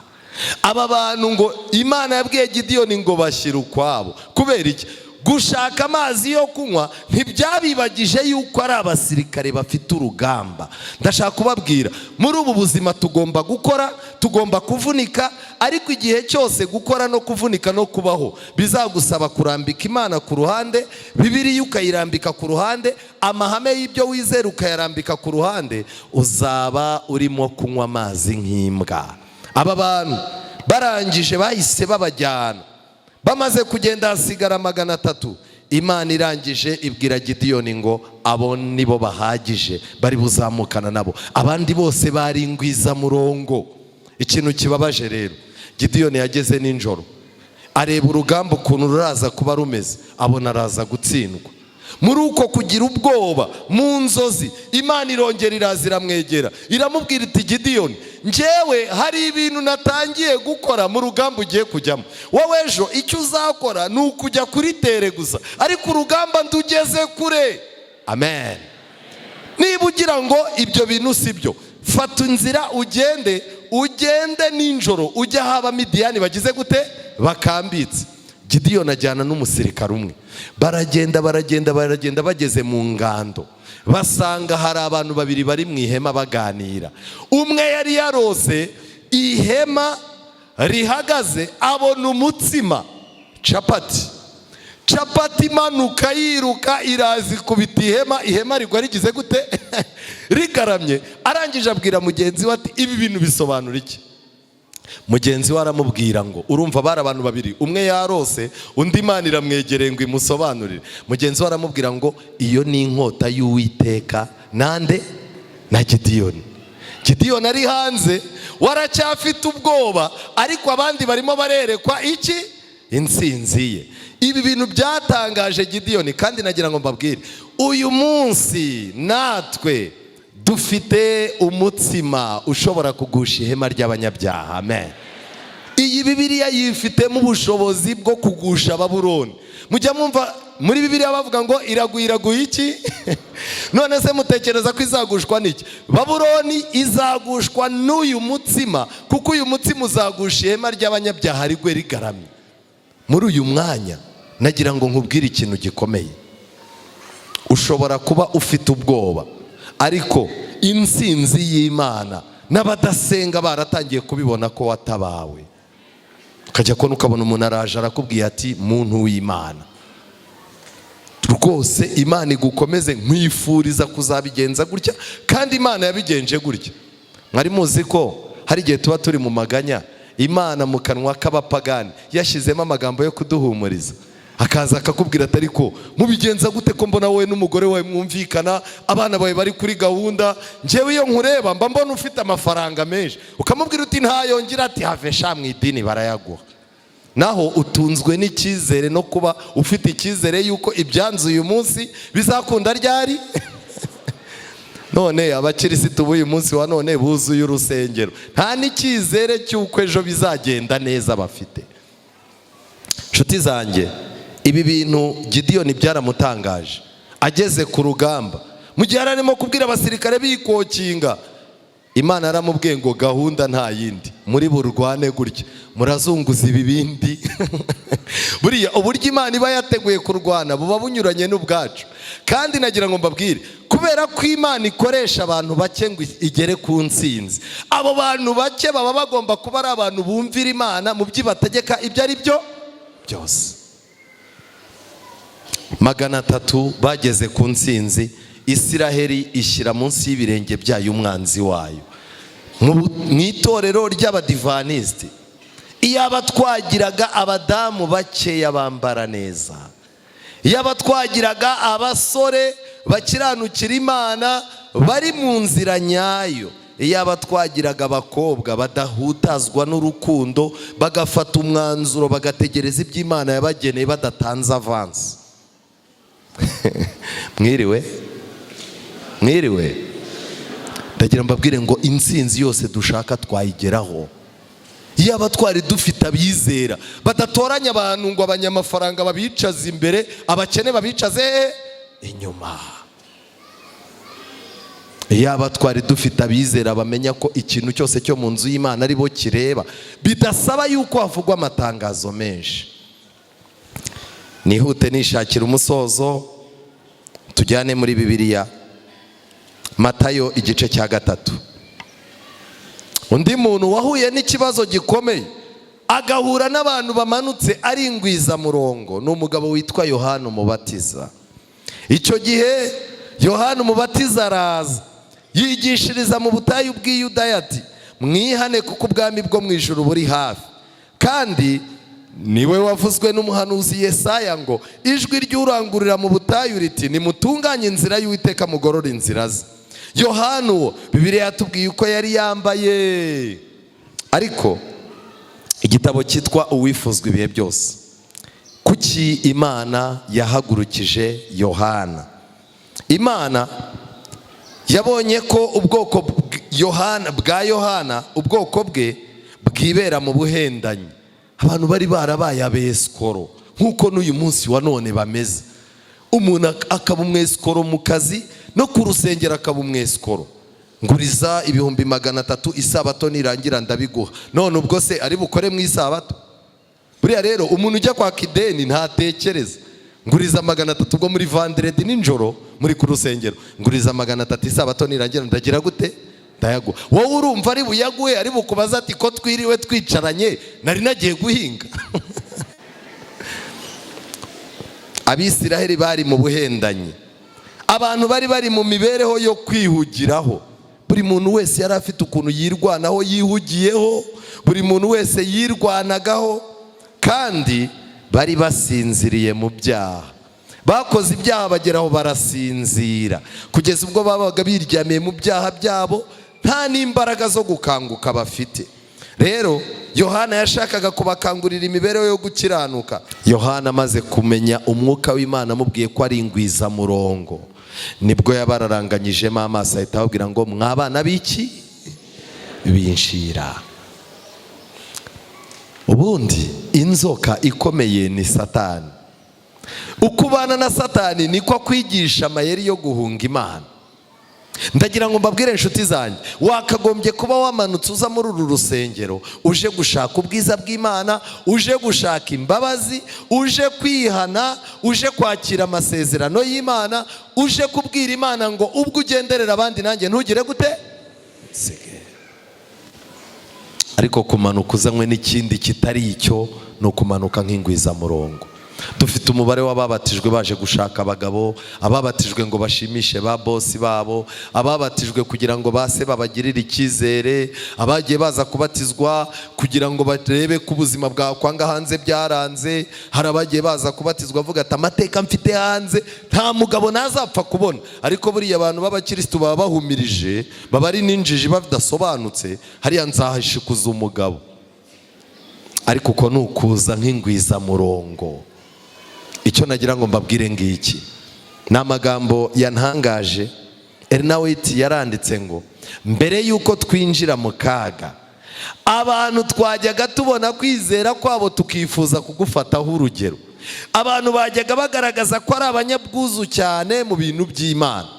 Aba bantu ngo Imana yabwiye Gidiyoni ngo bashyire ukwabo. Kubera iki? Gushaka amazi yo kunywa ntibyabibagije yuko ari abasirikare bafite urugamba. Ndashaka kubabwira, muri ubu buzima tugomba gukora, tugomba kuvunika, ariko igihe cyose gukora no kuvunika no kubaho bizagusaba kurambika Imana ku ruhande, Bibiliya ukayirambika ku ruhande, amahame y'ibyo wizera ukayarambika ku ruhande, uzaba urimo kunywa amazi nk'imbwa. Aba bantu Barangije bahise babajyana. Bamaze kugenda hasigara 300. Imana irangije ibwira Gidiyoni ngo abo nibo bahagije bari buzamukana nabo, abandi bose bari ingwizamurongo. Ikintu kibabaje rero, Gidiyoni yageze nijoro areba urugamba ukuntu ruraza kuba rumeze, abona araza gutsindwa. Muri uko kugira ubwoba mu nzozi, Imana irongera iraza iramwegera, iramubwira iti: "Gidiyoni, njyewe hari ibintu natangiye gukora mu rugamba ugiye kujyamo. Wowe ejo icyo uzakora ni ukujya kuri terrain gusa, ariko urugamba ndugeze kure." Amen. Niba ugira ngo ibyo bintu si byo, fata inzira ugende, ugende nijoro ujye aho Abamidiyani bagize gute, bakambitse. Gidiyoni ajyana n'umusirikare umwe, baragenda, baragenda, baragenda. Bageze mu ngando basanga hari abantu babiri bari mu ihema baganira. Umwe yari yarose ihema rihagaze, abona umutsima, capati, capati imanuka yiruka iraza ikubita ihema, ihema rigwa rigize gute? Rigaramye. Arangije abwira mugenzi we ati: "Ibi bintu bisobanura iki?" Mugenzi we aramubwira ngo, urumva bari abantu babiri, umwe yarose, undi Imana iramwegereye ngo imusobanurire. Mugenzi we aramubwira ngo: "Iyo ni inkota y'Uwiteka nande? Na Gidiyoni." Gidiyoni ari hanze waracyafite ubwoba, ariko abandi barimo barerekwa iki? Intsinzi ye. Ibi bintu byatangaje Gidiyoni. Kandi nagira ngo mbabwire, uyu munsi natwe dufite umutsima ushobora kugusha ihema ry'abanyabyaha. Amen. Iyi Bibiliya yifitemo ubushobozi bwo kugusha Babuloni. Mujya mwumva muri Bibiliya bavuga ngo iraguye, iraguye iki? None se mutekereza ko izagushwa n'iki? Babuloni izagushwa n'uyu mutsima, kuko uyu mutsima uzagusha ihema ry'abanyabyaha rigwe rigaramye. Muri uyu mwanya nagira ngo nkubwire ikintu gikomeye. Ushobora kuba ufite ubwoba, ariko intsinzi y'Imana n'abadasenga baratangiye kubibona ko watabawe. Ukajya kubona ukabona umuntu araje arakubwiye ati: "Muntu w'Imana, rwose Imana igukomeze, nkwifuriza kuzabigenza gutya kandi Imana yabigenje gutya." Mwari muzi ko hari igihe tuba turi mu maganya, Imana mu kanwa k'abapagani yashyizemo amagambo yo kuduhumuriza, akaza akakubwira ati: "Ariko mubigenza gute ko mbona wowe n'umugore wawe mwumvikana, abana bawe bari kuri gahunda? Njyewe iyo nkureba mba mbona ufite amafaranga menshi." Ukamubwira uti: "Ntayongera." Ati: "Have sha, mu idini barayaguha." Naho utunzwe n'icyizere no kuba ufite icyizere yuko ibyanze uyu munsi bizakunda ryari? None abakirisitu b'uyu munsi wa none buzuye urusengero, nta n'icyizere cy'uko ejo bizagenda neza bafite. Inshuti zanjye, ibi bintu Gidiyoni byaramutangaje. Ageze ku rugamba, mu gihe yari arimo kubwira abasirikare bikokinga, Imana yaramubwiye ngo: "Gahunda nta yindi, muri burwane gutya, murazunguza ibibindi." Buriya uburyo Imana iba yateguye kurwana buba bunyuranye n'ubwacu. Kandi nagira ngo mbabwire, kubera ko Imana ikoresha abantu bake ngo igere ku ntsinzi, abo bantu bake baba bagomba kuba ari abantu bumvira Imana mu byo ibategeka ibyo ari byo byose. 300 bageze ku ntsinzi, Isiraheli ishyira munsi y'ibirenge byayo umwanzi wayo. Mu itorero ry'Abadivanisiti, iyaba twagiraga abadamu bakeya bambara neza, iyaba twagiraga abasore bakiranukira Imana bari mu nzira nyayo, iyaba twagiraga abakobwa badahutazwa n'urukundo, bagafata umwanzuro, bagategereza ibyo Imana yabageneye badatanze avance. Mwiriwe, mwiriwe. Ndagira mbabwire ngo intsinzi yose dushaka twayigeraho iyaba twari dufite abizera badatoranya abantu ngo abanyamafaranga babicaze imbere, abakene babicaze inyuma. Iyaba twari dufite abizera bamenya ko ikintu cyose cyo mu nzu y'Imana ari bo kireba, bidasaba yuko havugwa amatangazo menshi. Nihute nishakira umusozo, tujyane muri Bibiliya, Matayo igice cya 3. Undi muntu wahuye n'ikibazo gikomeye, agahura n'abantu bamanutse ari ingwizamurongo, ni umugabo witwa Yohana Umubatiza. Icyo gihe Yohana Umubatiza araza yigishiriza mu butayu bw'Iyudaya ati: "Mwihane kuko ubwami bwo mu ijuru buri hafi." Kandi niwe wavuzwe n'umuhanuzi Yesaya ngo: "Ijwi ry'urangururira mu butayu riti: 'Nimutunganye inzira y'Uwiteka, mugorore inzira ze.'" Yohana uwo, Bibiliya yatubwiye uko yari yambaye. Ariko igitabo cyitwa Uwifuzwa Ibihe Byose, kuki Imana yahagurukije Yohana? Imana yabonye ko ubwoko Yohana bwa Yohana, ubwoko bwe bwibera mu buhendanyi. Abantu bari barabaye abesikoro, nk'uko n'uyu munsi wa none bameze. Umuntu akaba umwesikoro mu kazi, no ku rusengero akaba umwesikoro. "Nguriza 300,000, isabato nirangira ndabiguha." None ubwo se ari bukore mu isabato? Buriya rero umuntu ujya kwaka ideni ntatekereza. "Nguriza 300," ubwo muri vendredi nijoro muri ku rusengero, "Nguriza 300, isabato nirangira ndagira gute? Ndayaguha." Wowe urumva ari buyaguhe? Ari bukubaza ati: "Ko twiriwe twicaranye, nari nagiye guhinga?" Abisiraheli bari mu buhendanyi. Abantu bari mu mibereho yo kwihugiraho. Buri muntu wese yari afite ukuntu yirwanaho, yihugiyeho. Buri muntu wese yirwanagaho, kandi bari basinziriye mu byaha. Bakoze ibyaha, bageraho barasinzira, kugeza ubwo babaga biryamiye mu byaha byabo, nta n'imbaraga zo gukanguka bafite. Rero Yohana yashakaga kubakangurira imibereho yo gukiranuka. Yohana amaze kumenya umwuka w'Imana amubwiye ko ari ingwizamurongo, nibwo yabararanganyijemo amaso, ahita ababwira ngo: "Mwabana b'iki? Binshira." Ubundi inzoka ikomeye ni Satani. Uko ubana na Satani niko akwigisha amayeri yo guhunga Imana. Ndagira ngo mbabwire, inshuti zanjye, wakagombye kuba wamanutse uza muri uru rusengero uje gushaka ubwiza bw'Imana, uje gushaka imbabazi, uje kwihana, uje kwakira amasezerano y'Imana, uje kubwira Imana ngo: "Ubwo ugenderera abandi, nanjye ntugire gute?" Sige. Ariko kumanuka uzanywe n'ikindi kitari icyo ni ukumanuka nk'ingwizamurongo. Dufite umubare w'ababatijwe baje gushaka abagabo, ababatijwe ngo bashimishe ba bosi babo, ababatijwe kugira ngo base babagirire icyizere, abagiye baza kubatizwa kugira ngo barebe ko ubuzima bwakwanga hanze byaranze. Hari abagiye baza kubatizwa avuga ati: "Amateka mfite hanze, nta mugabo ntazapfa kubona." Ariko buriya abantu b'abakirisitu baba bahumirije, baba ari n'injiji, badasobanutse. "Hariya nzahashikuza umugabo." Ariko uko ni ukuza nk'ingwizamurongo. Icyo nagira ngo mbabwire ngiki, ni amagambo yantangaje. Ellen White yaranditse ngo: "Mbere y'uko twinjira mu kaga, abantu twajyaga tubona kwizera kwabo tukifuza kugufataho urugero. Abantu bajyaga bagaragaza ko ari abanyabwuzu cyane mu bintu by'Imana,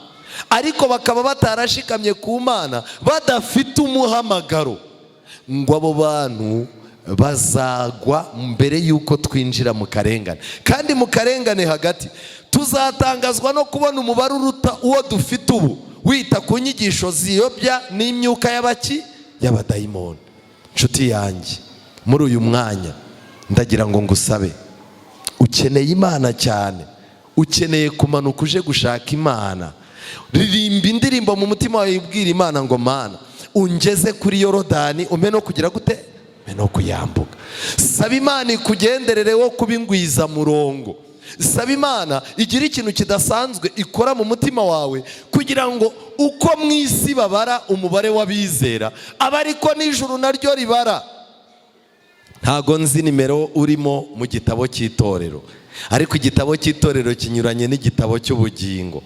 ariko bakaba batarashikamye ku Mana, badafite umuhamagaro." Ngo abo bantu bazagwa mbere y'uko twinjira mu karengane. Kandi mu karengane hagati tuzatangazwa no kubona umubare uruta uwo dufite ubu wita ku nyigisho ziyobya n'imyuka y'abaki? Y'abadayimoni. Inshuti yanjye, muri uyu mwanya ndagira ngo ngusabe: ukeneye Imana cyane, ukeneye kumanuka uje gushaka Imana. Ririmba indirimbo mu mutima wawe, ubwira Imana ngo: "Mana, ungeze kuri Yorodani, umpe no kugira gute? Umpe no kuyambuka." Saba Imana ikugenderere wo kuba ingwizamurongo. Saba Imana igira ikintu kidasanzwe ikora mu mutima wawe, kugira ngo uko mu isi babara umubare w'abizera, aba ariko n'ijuru naryo ribara. Ntago nzi nimero urimo mu gitabo cy'itorero, ariko igitabo cy'itorero kinyuranye n'igitabo cy'ubugingo.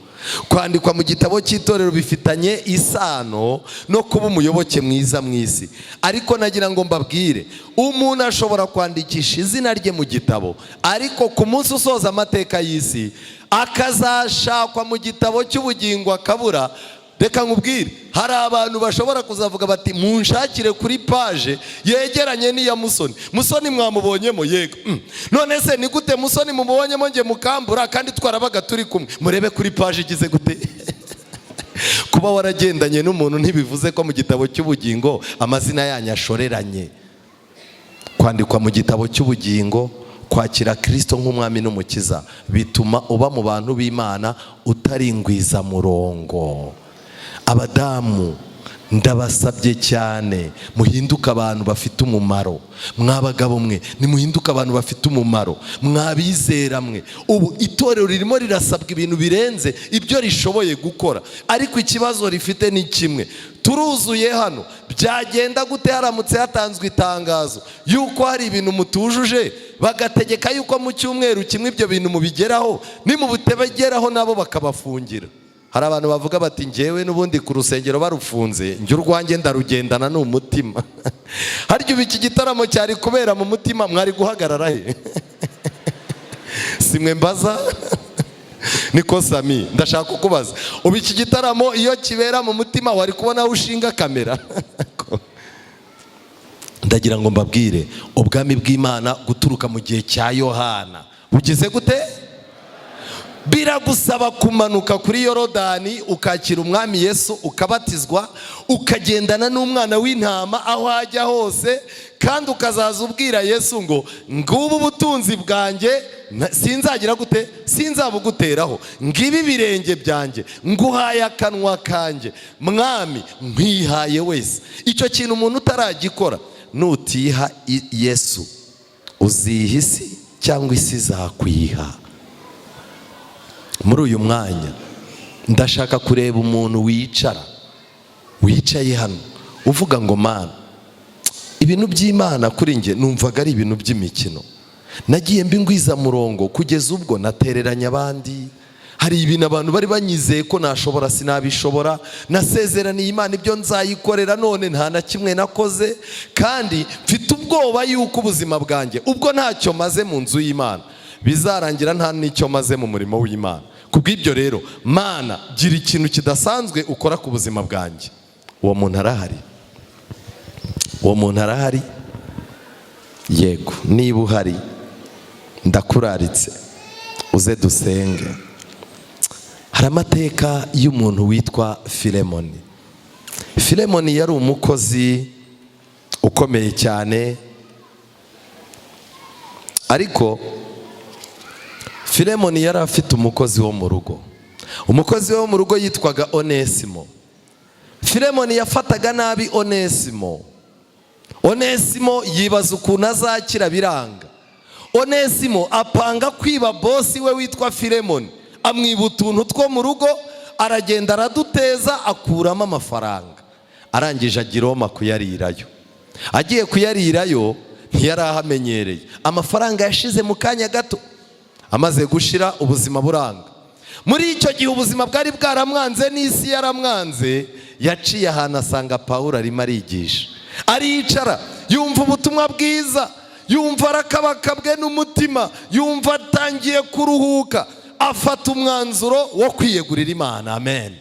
Kwandikwa mu gitabo cy'itorero bifitanye isano no kuba umuyoboke mwiza mu isi. Ariko nagira ngo mbabwire, umuntu ashobora kwandikisha izina rye mu gitabo, ariko ku munsi usoza amateka y'isi akazashakwa mu gitabo cy'ubugingo akabura. Reka nkubwire, hari abantu bashobora kuzavuga bati: "Munshakire kuri page yegeranye n'iya Musoni. Musoni mwamubonyemo?" "Yego." None se ni gute Musoni mumubonyemo, nge mukambura, kandi twarabaga turi kumwe? Murebe kuri page igize gute." Kuba waragendanye n'umuntu ntibivuze ko mu gitabo cy'ubugingo amazina yanyu ashoreranye. Kwandikwa mu gitabo cy'ubugingo, kwakira Kirisito nk'umwami n'umukiza, bituma uba mu bantu b'Imana, utari ingwizamurongo. Abadamu, Ndabasabye cyane, muhinduke abantu bafite umumaro. Mwabagabo mwe, nimuhinduke abantu bafite umumaro. Mwabizera mwe, ubu itorero ririmo rirasabwa ibintu birenze ibyo rishoboye gukora, ariko ikibazo rifite ni kimwe: turuzuye hano. Byagenda gute haramutse hatanzwe itangazo yuko hari ibintu mutujuje, bagategeka yuko mu cyumweru kimwe ibyo bintu mubigeraho, nimubutebegeraho nabo bakabafungira? Hari abantu bavuga bati: "Ngewe n'ubundi ku rusengero barufunze, njye urwanjye ndarugendana, ni umutima." Harya ubu iki gitaramo cyari kubera mu mutima, mwari guhagarara he? Si mwe mbaza, niko Sami, ndashaka kukubaza: ubu iki gitaramo iyo kibera mu mutima, wari kubona aho ushinga kamera? Ndagira ngo mbabwire, ubwami bw'Imana guturuka mu gihe cya Yohana bugeze gute? Biragusaba kumanuka kuri Yorodani, ukakira Umwami Yesu, ukabatizwa, ukagendana n'umwana w'intama aho ajya hose, kandi ukazaza ubwira Yesu ngo: "Ngubu ubutunzi bwanjye, sinzagira gute? Sinzabuguteraho. Ngibi ibirenge byanjye, nguhaye akanwa kanjye, Mwami, nkwihaye wese." Icyo kintu umuntu utaragikora, nutiha Yesu, uziha isi cyangwa isi izakwiha. Muri uyu mwanya ndashaka kureba umuntu wicara, wicaye hano, uvuga ngo: "Mana, ibintu by'Imana kuri njye numvaga ari ibintu by'imikino. Nagiye mbingwizamurongo kugeza ubwo natereranya abandi. Hari ibintu abantu bari banyizeye ko nashobora, sinabishobora. Nasezeraniye Imana ibyo nzayikorera, none nta na kimwe nakoze, kandi mfite ubwoba yuko ubuzima bwanjye ubwo ntacyo maze mu nzu y'Imana, bizarangira nta n'icyo maze mu murimo w'Imana. Ku bw'ibyo rero, Mana, gira ikintu kidasanzwe ukora ku buzima bwanjye." Uwo muntu arahari? Uwo muntu arahari? Yego, niba uhari, ndakuraritse uze dusenge. Hari amateka y'umuntu witwa Filemoni. Filemoni yari umukozi ukomeye cyane, ariko Filemoni yari afite umukozi wo mu rugo. Umukozi wo mu rugo yitwaga Onesimo. Filemoni yafataga nabi Onesimo. Onesimo yibaza ukuntu azakira, biranga. Onesimo apanga kwiba bosi we witwa Filemoni, amwiba utuntu two mu rugo, aragenda araduteza, akuramo amafaranga. Arangije agira Roma kuyarirayo. Agiye kuyarirayo, ntiyari ahamenyereye, amafaranga yashize mu kanya gato. Amaze gushira, ubuzima buranga. Muri icyo gihe ubuzima bwari bwaramwanze n'isi yaramwanze. Yaciye ahantu asanga Pawulo arimo arigisha, aricara yumva ubutumwa bwiza, yumva arakabakabwe n'umutima, yumva atangiye kuruhuka, afata umwanzuro wo kwiyegurira Imana. Amen.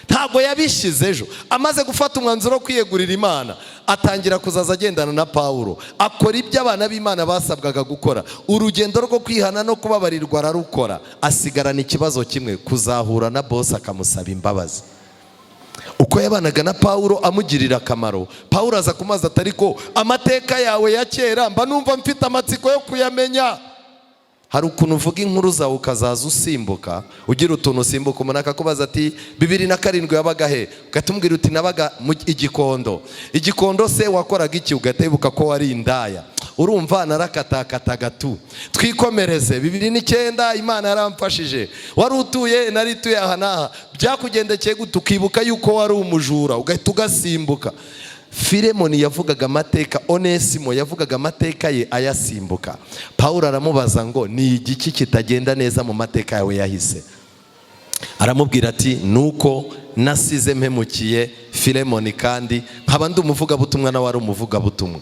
Ntabwo yabishyize ejo. Amaze gufata umwanzuro wo kwiyegurira Imana, atangira kuzaza agendana na Pawulo, akora ibyo abana b'Imana basabwaga gukora. Urugendo rwo kwihana no kubabarirwa ararukora, asigarana ikibazo kimwe: kuzahura na bosi akamusaba imbabazi. Uko yabanaga na Pawulo amugirira akamaro, Pawulo aza kumaza atari ko: "Amateka yawe ya kera mba numva mfite amatsiko yo kuyamenya." Hari ukuntu uvuga inkuru zawe ukazaza usimbuka, ugira utuntu usimbuka. Umuntu akakubaza ati: "2007 wabaga he?" Ugahita umubwira uti: "Nabaga mu Igikondo." "Igikondo se wakoraga iki?" Ugahita wibuka ko wari indaya. "Urumva narakatakataga tu." Twikomereze: "2009 Imana yaramfashije." "Wari utuye?" "Nari ituye aha n'aha." "Byakugendekeye gute?" Ukibuka yuko wari umujura, ugahita ugasimbuka. Filemoni yavugaga amateka, Onesimo yavugaga amateka ye ayasimbuka. Pawulo aramubaza ngo: "Ni igiki kitagenda neza mu mateka yawe yahise?" Aramubwira ati: "Nuko nasize mpemukiye Filemoni, kandi nkaba ndi umuvugabutumwa, nawe ari umuvugabutumwa."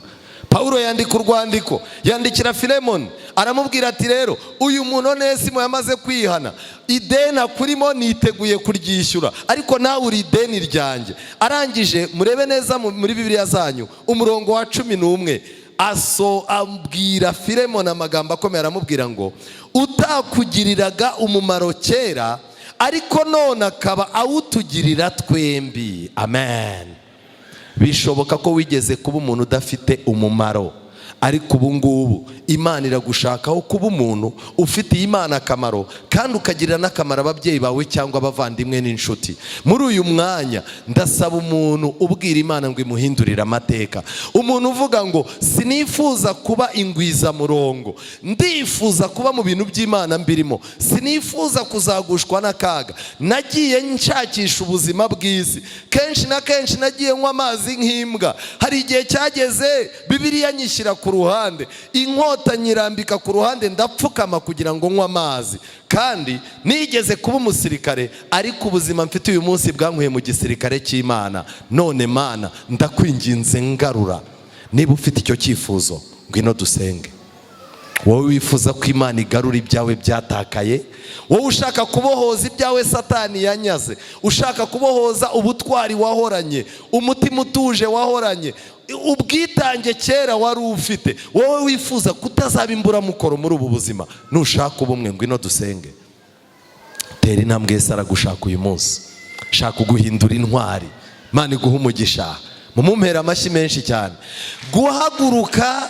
Pawulo yandika urwandiko, yandikira Filemoni, aramubwira ati: "Rero uyu muntu Onesimo yamaze kwihana, ideni akurimo niteguye kuryishyura, ariko nawe uri ideni ryanjye." Arangije, murebe neza muri Bibiliya zanyu umurongo wa 11, aso abwira Filemoni amagambo akomeye, aramubwira ngo: "Utakugiriraga umumaro kera, ariko none akaba awutugirira twembi." Amen. Bishoboka ko wigeze kuba umuntu udafite umumaro, Ariko ubu ngubu Imana iragushakaho kuba umuntu ufitiye Imana akamaro, kandi ukagirira n'akamaro ababyeyi bawe cyangwa abavandimwe n'inshuti. Muri uyu mwanya ndasaba umuntu ubwira Imana ngo imuhindurire amateka, umuntu uvuga ngo sinifuza kuba ingwizamurongo, ndifuza kuba mu bintu by'Imana mbirimo, sinifuza kuzagushwa n'akaga. Nagiye nshakisha ubuzima bw'isi kenshi na kenshi, nagiye nywa amazi nk'imbwa. Hari igihe cyageze Bibiliya nyishyira ku ruhande, inkota nyirambika ku ruhande, ndapfukama kugira ngo nywe amazi. Kandi nigeze kuba umusirikare, ariko ubuzima mfite uyu munsi bwankuye mu gisirikare cy'Imana. None Mana, ndakwinginze, ngarura. Niba ufite icyo cyifuzo, ngwino dusenge. Wowe wifuza ko Imana igarura ibyawe byatakaye, wowe ushaka kubohoza ibyawe Satani yanyaze, ushaka kubohoza ubutwari wahoranye, umutima utuje wahoranye, ubwitange kera wari ufite, wowe wifuza kutazaba imburamukoro muri ubu buzima, nushaka ubumwe, ngwino dusenge. Tera intambwe, Yesu aragushaka uyu munsi, shaka guhindura intwari. Imana iguha umugisha, mumumpera amashyi menshi cyane. Guhaguruka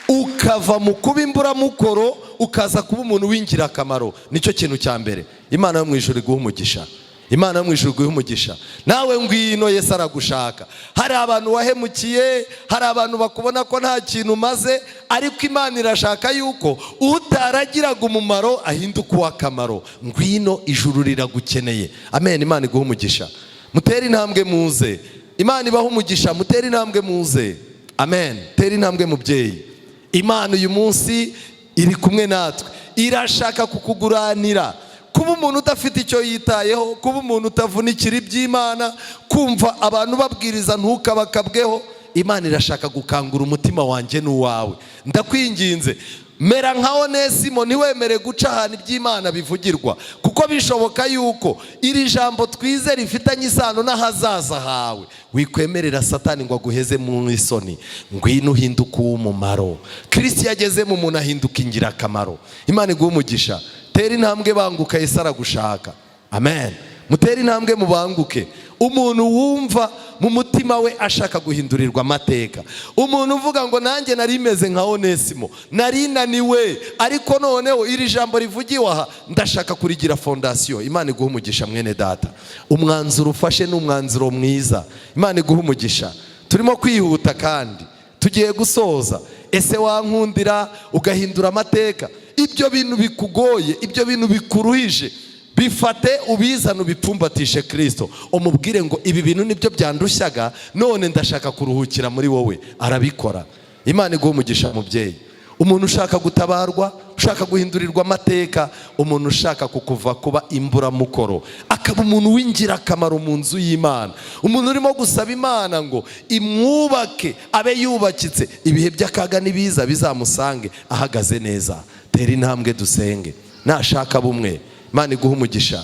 ukava mu kuba imburamukoro ukaza kuba umuntu w'ingirakamaro, nicyo kintu cya mbere. Imana yo mu ijuru iguha umugisha. Imana yo mu ijuru iguha umugisha. Nawe ngwino, Yesu aragushaka. Hari abantu wahemukiye, hari abantu bakubona ko nta kintu umaze, ariko Imana irashaka yuko utaragiraga umumaro ahinduka uw'akamaro. Ngwino, ijuru riragukeneye. Amen. Imana iguha umugisha. Mutere intambwe muze. Imana ibaha umugisha. Mutere intambwe muze. Amen. Tera intambwe, mubyeyi. Imana uyu munsi iri kumwe natwe, irashaka kukuguranira kuba umuntu udafite icyo yitayeho, kuba umuntu utavunikira iby'Imana, kumva abantu babwiriza ntukabakabweho. Imana irashaka gukangura umutima wanjye n'uwawe. Ndakwinginze, mera nka Onesimo, ntiwemere guca ahantu iby'Imana bivugirwa, kuko bishoboka yuko iri jambo twize rifitanye isano n'ahazaza hawe. Wikwemerera Satani ngo aguheze mu isoni. Ngwino uhinduke uw'umumaro. Kirisiti yageze mu muntu ahinduka ingirakamaro. Imana iguhe umugisha. Tera intambwe, banguka, Yesu aragushaka. Amen. Mutere intambwe, mubanguke. Umuntu wumva mu mutima we ashaka guhindurirwa amateka, umuntu uvuga ngo nanjye nari meze nka Onesimo, nari naniwe, ariko noneho iri jambo rivugiwe aha ndashaka kurigira fondation. Imana iguha umugisha, mwene data. Umwanzuro ufashe ni umwanzuro mwiza. Imana iguha umugisha. Turimo kwihuta kandi tugiye gusoza. Ese wankundira ugahindura amateka? Ibyo bintu bikugoye, ibyo bintu bikuruhije, bifate ubizane, ubipfumbatishe Kirisito, umubwire ngo ibi bintu nibyo byandushyaga, none ndashaka kuruhukira muri wowe. Arabikora. Imana iguha umugisha, mubyeyi. Umuntu ushaka gutabarwa, ushaka guhindurirwa amateka, umuntu ushaka kukuva kuba imburamukoro akaba umuntu w'ingirakamaro mu nzu y'Imana, umuntu urimo gusaba Imana ngo imwubake abe yubakitse, ibihe by'akaga n'ibiza bizamusange ahagaze neza, tera intambwe dusenge. Nashaka bumwe, Imana iguha umugisha.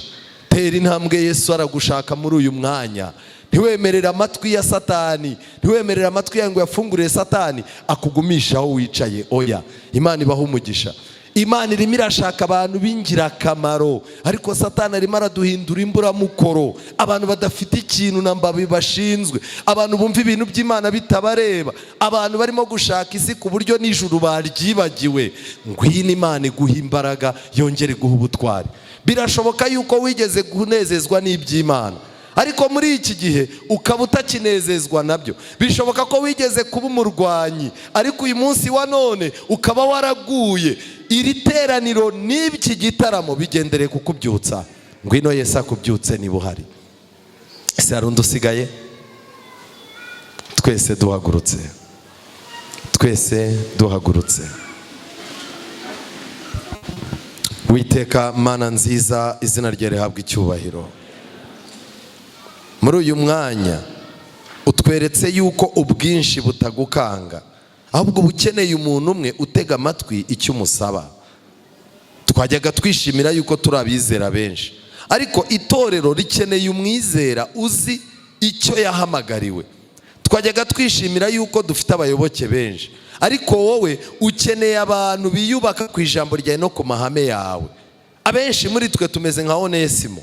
Tera intambwe, Yesu aragushaka muri uyu mwanya. Ntiwemerere amatwi ya Satani, ntiwemerere amatwi yawe ngo yafungurire Satani akugumisha aho wicaye. Oya. Imana ibaha umugisha. Imana irimo irashaka abantu b'ingirakamaro, ariko Satani arimo araduhindura imburamukoro, abantu badafite ikintu na mbabi bashinzwe, abantu bumva ibintu by'Imana bitabareba, abantu barimo gushaka isi ku buryo n'ijuru baryibagiwe. Ngwino, Imana iguha imbaraga, yongere iguha ubutwari. Birashoboka yuko wigeze kunezezwa n'iby'Imana, ariko muri iki gihe ukaba utakinezezwa nabyo. Bishoboka ko wigeze kuba umurwanyi, ariko uyu munsi wa none ukaba waraguye. Iri teraniro n'iki gitaramo bigendereye kukubyutsa. Ngwino Yesu akubyutse niba uhari. Ese hari undi usigaye? Twese duhagurutse, twese duhagurutse. Witeka Mana nziza, izina rye rihabwa icyubahiro. Muri uyu mwanya utweretse yuko ubwinshi butagukanga, ahubwo uba ukeneye umuntu umwe utega amatwi icyo umusaba. Twajyaga twishimira yuko turi abizera benshi, ariko itorero rikeneye umwizera uzi icyo yahamagariwe. Twajyaga twishimira yuko dufite abayoboke benshi, ariko wowe ukeneye abantu biyubaka ku ijambo ryawe no ku mahame yawe. Abenshi muri twe tumeze nka Onesimo,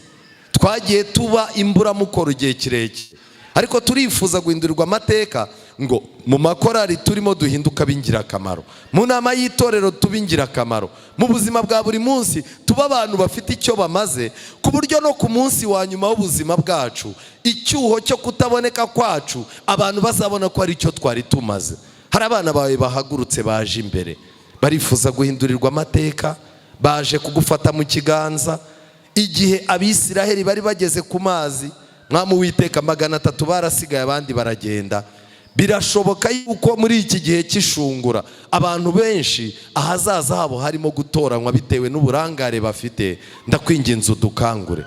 twagiye tuba imburamukoro igihe kirekire, ariko turifuza guhindurirwa amateka. ngo mu makorari turimo duhinduka b'ingirakamaro, mu nama y'itorero tuba ingirakamaro, mu buzima bwa buri munsi tuba abantu bafite icyo bamaze, ku buryo no ku munsi wa nyuma w'ubuzima bwacu icyuho cyo kutaboneka kwacu abantu bazabona ko ari icyo twari tumaze. Hari abana bawe bahagurutse baje imbere, barifuza guhindurirwa amateka, baje kugufata mu kiganza. Igihe Abisiraheli bari bageze ku mazi, Mwami Uwiteka, 300 barasigaye, abandi baragenda. Birashoboka yuko muri iki gihe cy'ishungura abantu benshi ahazaza habo harimo gutoranywa bitewe n'uburangare bafite. Ndakwinginze udukangure.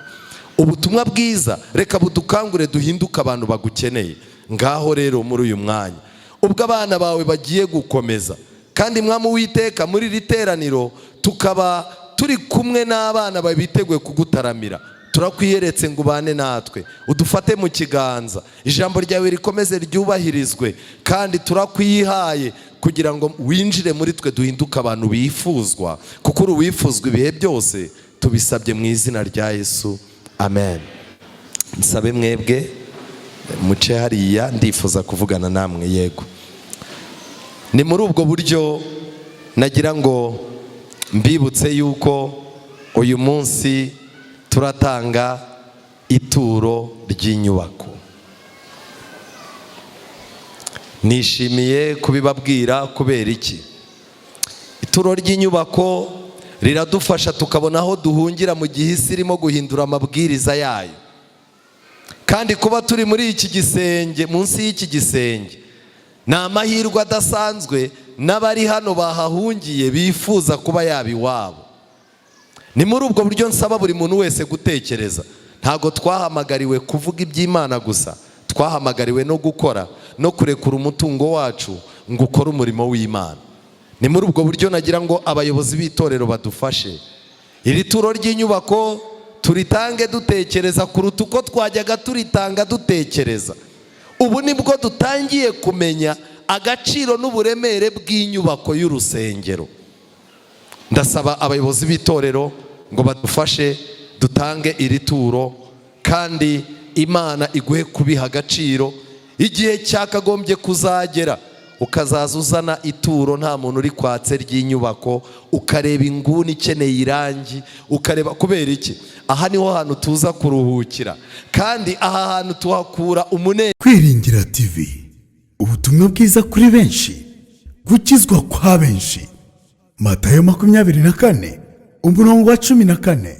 Ubutumwa bwiza reka budukangure, duhinduke abantu bagukeneye. Ngaho rero muri uyu mwanya ubwo abana bawe bagiye gukomeza, kandi Mwami Uwiteka, muri iri teraniro tukaba turi kumwe n'abana bawe biteguye kugutaramira, turakwiyeretse ngo ubane natwe, udufate mu kiganza, ijambo ryawe rikomeze ryubahirizwe, kandi turakwihaye kugira ngo winjire muri twe, duhinduke abantu bifuzwa, kuko uri uwifuzwa ibihe byose. Tubisabye mu izina rya Yesu, amen. Nsabe mwebwe muce hariya, ndifuza kuvugana namwe. Yego, ni muri ubwo buryo nagira ngo mbibutse yuko uyu munsi turatanga ituro ry'inyubako. Nishimiye kubibabwira. Kubera iki? Ituro ry'inyubako riradufasha tukabona aho duhungira mu gihe isi irimo guhindura amabwiriza yayo. Kandi kuba turi muri iki gisenge, munsi y'iki gisenge, ni amahirwe adasanzwe n'abari hano bahahungiye bifuza kuba yaba iwabo. Ni muri ubwo buryo nsaba buri muntu wese gutekereza. Ntabwo twahamagariwe kuvuga iby'Imana gusa, twahamagariwe no gukora no kurekura umutungo wacu ngo ukore umurimo w'Imana. Ni muri ubwo buryo nagira ngo abayobozi b'itorero badufashe, iri turo ry'inyubako turitange dutekereza kuruta uko twajyaga turitanga dutekereza. Ubu nibwo dutangiye kumenya agaciro n'uburemere bw'inyubako y'urusengero. Ndasaba abayobozi b'itorero ngo badufashe dutange iri turo, kandi Imana iguhe kubiha agaciro. Igihe cyakagombye kuzagera ukazaza uzana ituro nta muntu uri kwatse ry'inyubako, ukareba inguni ikeneye irangi, ukareba. Kubera iki? Aha niho hantu tuza kuruhukira, kandi aha hantu tuhakura umunezero. Kwiringira TV, ubutumwa bwiza kuri benshi, gukizwa kwa benshi. Matayo 24 umurongo wa 14.